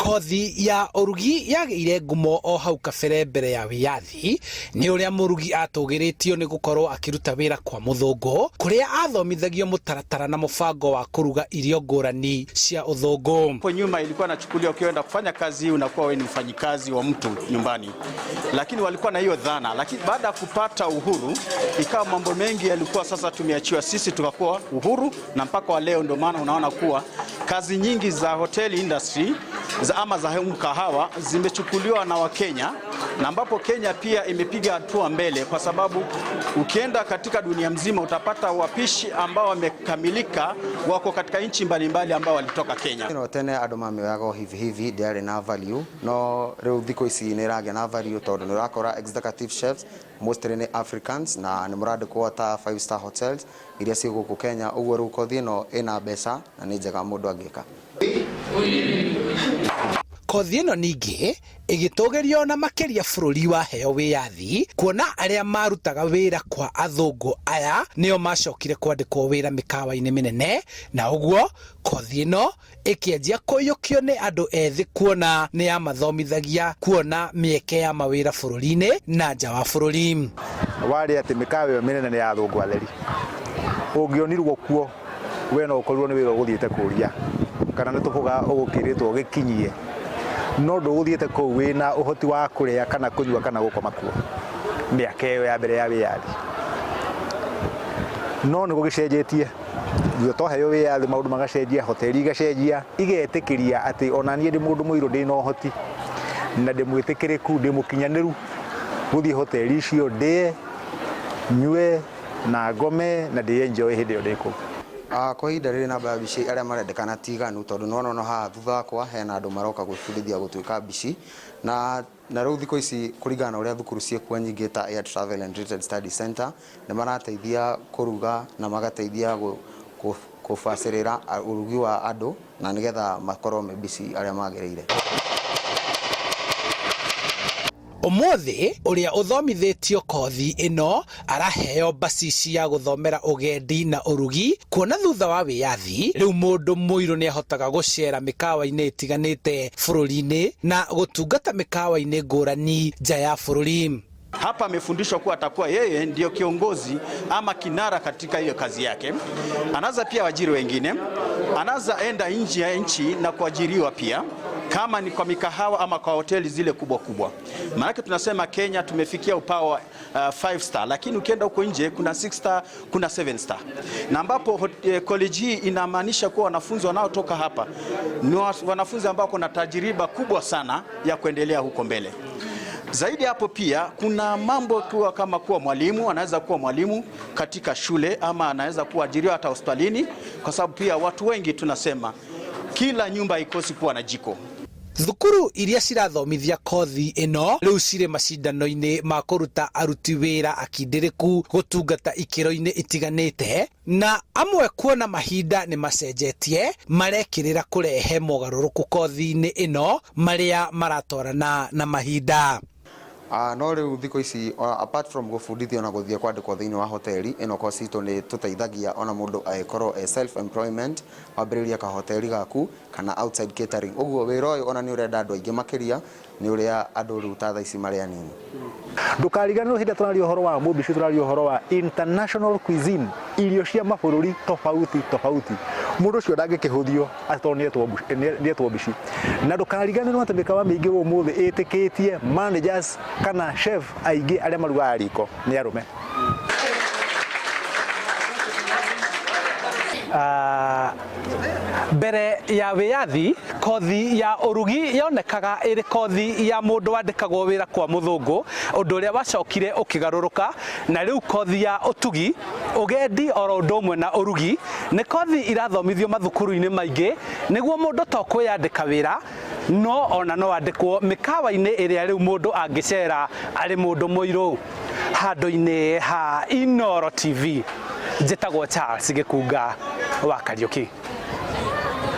Kothi ya ũrugi yagĩire ngumo o hau kabere mbere ya wĩyathi nĩ ũrĩa mũrugi atũgĩrĩtio nĩ gũkorwo akĩruta wĩra kwa mũthũngũ kũrĩa athomithagio mũtaratara na mũbango wa kũruga irio ngũrani cia ũthũngũ. Hapo nyuma ilikuwa nachukulia ukienda kufanya kazi hii unakuwa wewe ni mfanyikazi wa mtu nyumbani, lakini walikuwa na hiyo dhana. Lakini baada ya kupata uhuru ikawa mambo mengi yalikuwa sasa tumeachiwa sisi, tukakuwa uhuru, na mpaka wa leo ndio maana unaona kuwa kazi nyingi za hotel industry za ama za mkahawa zimechukuliwa na Wakenya, na ambapo Kenya pia imepiga hatua mbele, kwa sababu ukienda katika dunia mzima utapata wapishi ambao wamekamilika wako katika nchi mbalimbali ambao walitoka Kenya. Ĩno tene andũ mamĩoyaga o hivi hivi ndĩarĩ na value, no rĩu thikũ ici nĩ ĩragĩa na value tondũ nĩ ũrakora executive chefs mostly nĩ Africans na nĩ mũrandĩkwo ta five star hotels iria ciĩ gũkũ Kenya. Ũguo rĩu kothi ĩno ĩna mbeca na nĩ njega mũndũ angĩka. Kothi ĩno ningĩ ĩgĩtũgĩrio na makĩria bũrũri waheo wĩyathi kuona arĩa marutaga wĩra kwa athũngũ aya nĩo macokire kwandĩkwo wĩra mĩkawa-inĩ mĩnene, na ũguo kothi ĩno ĩkĩanjia kũiyũkio nĩ andũ ethĩ kuona nĩ yamathomithagia kuona mĩeke ya mawĩra bũrũri-inĩ na nja wa bũrũri. Warĩ atĩ mĩkawa ĩyo mĩnene nĩ ya athũngũ atheri, ũngĩonirwo kuo we no ũkorirwo nĩ wĩra ũgũthiĩte kũria kana nĩ tũbũga ũgũkĩrĩtwo gĩkinyie, no ndũgũthiĩte kũu wĩna ũhoti wa kũrĩa kana kũnyua kana gũkoma kuo mĩaka ĩyo ya mbere ya wĩyathi. No nĩ gũgĩcenjetie thutha twaheo wĩyathi, maũndũ magacenjia, hoteli igacenjia, igetĩkĩria atĩ ona niĩ ndĩ mũndũ mũirũ ndĩna ũhoti na ndĩ mwĩtĩkĩrĩku, ndĩ mũkinyanĩru gũthiĩ hoteli icio ndĩe, nyue na ngome na ndĩ enjoy hĩndĩ ĩyo ndĩ kũu. Kwa ihinda rĩrĩ namba ya mbici arĩa marendekana ti iganu, tondũ nĩwona ona haha thutha wakwa hena andũ maroka gwĩbundithia gũtuĩka mbici, na rĩu thikũ ici kũringana na ũrĩa thukuru ciĩkuo nyingĩ ta Air Travel and Related Study Center nĩ marateithia kũruga na magateithia kũbacĩrĩra ũrugi wa andũ na nĩgetha makorwo me mbici arĩa magĩrĩire. Ũmũthĩ ũrĩa ũthomithĩtio kothi ĩno araheo mbacici ya gũthomera ũgendi na ũrugi, kuona thutha wa wĩyathi rĩu mũndũ mũirũ nĩahotaga gũcera mĩkawa-inĩ ĩtiganĩte bũrũri-inĩ na gũtungata mĩkawa-inĩ ngũrani nja ya bũrũri. Hapa amefundishwa kuwa atakuwa yeye ndiyo kiongozi ama kinara katika hiyo kazi yake. Anaweza pia waajiri wengine, anaweza enda nje ya nchi na kuajiriwa pia, kama ni kwa mikahawa ama kwa hoteli zile kubwa kubwa. Maanake tunasema Kenya tumefikia upao wa 5 star, lakini ukienda huko nje kuna 6 star, kuna 7 star. Na ambapo college hii inamaanisha kuwa wanafunzi wanaotoka hapa ni wanafunzi ambao kuna tajriba kubwa sana ya kuendelea huko mbele. Zaidi hapo pia kuna mambo kuwa kama kuwa mwalimu, anaweza kuwa mwalimu katika shule ama anaweza kuajiriwa hata hospitalini, kwa sababu pia watu wengi tunasema kila nyumba haikosi kuwa na jiko. Thukuru iria cirathomithia kothi ĩno rĩu cirĩ macindano-inĩ ma kũruta aruti wĩra akindĩrĩku gũtungata ikĩro-inĩ itiganĩte, na amwe kuona mahinda nĩ macenjetie marekĩrĩra kũrehe mogarũrũku kothi-inĩ ĩno marĩa maratwarana na mahinda. No rĩu thikũ ici apart from gũbundithio na gũthiĩ kwandĩkwo thĩinĩ wa hoteli ĩno, kosi itũ nĩ tũteithagia ona mũndũ agĩkorwo e self employment, wambĩrĩrie kahoteli gaku kana outside catering. Ũguo wĩra ũyũ ona nĩ ũrenda andũ aingĩ makĩria nĩ ũrĩa andũ rĩu ta thaa ici marĩ anini. Ndũkariganĩrwo hĩndĩ ĩrĩa tũraria ũhoro wa mũmbici, tũraria ũhoro wa international cuisine, irio cia mabũrũri tofauti tofauti. Mũndũ ũcio ndangĩkĩhũthio atĩ tondũ nĩetwo mbici. Na ndũkariganĩrwo atĩ mĩkawa mĩingĩ ũmũthĩ ĩtĩkĩtie managers kana chef aingĩ arĩa marugaga riko nĩ arũme. Mbere ya wĩyathi kothi ya ũrugi yonekaga ĩrĩ kothi ya mũndũ wandĩkagwo wĩra kwa mũthũngũ, ũndũ ũrĩa wacokire ũkĩgarũrũka, na rĩu kothi ya ũtugi, ũgendi oro ũndũ ũmwe na ũrugi nĩ kothi irathomithio mathukuru-inĩ maingĩ nĩguo mũndũ to kwĩyandĩka wĩra no ona no andĩkwo mĩkawa-inĩ ĩrĩa rĩu mũndũ angĩcera arĩ mũndũ mũirũ. Handũ-inĩ ha Inooro TV, njĩtagwo Charles Gĩkunga wa Kariũki.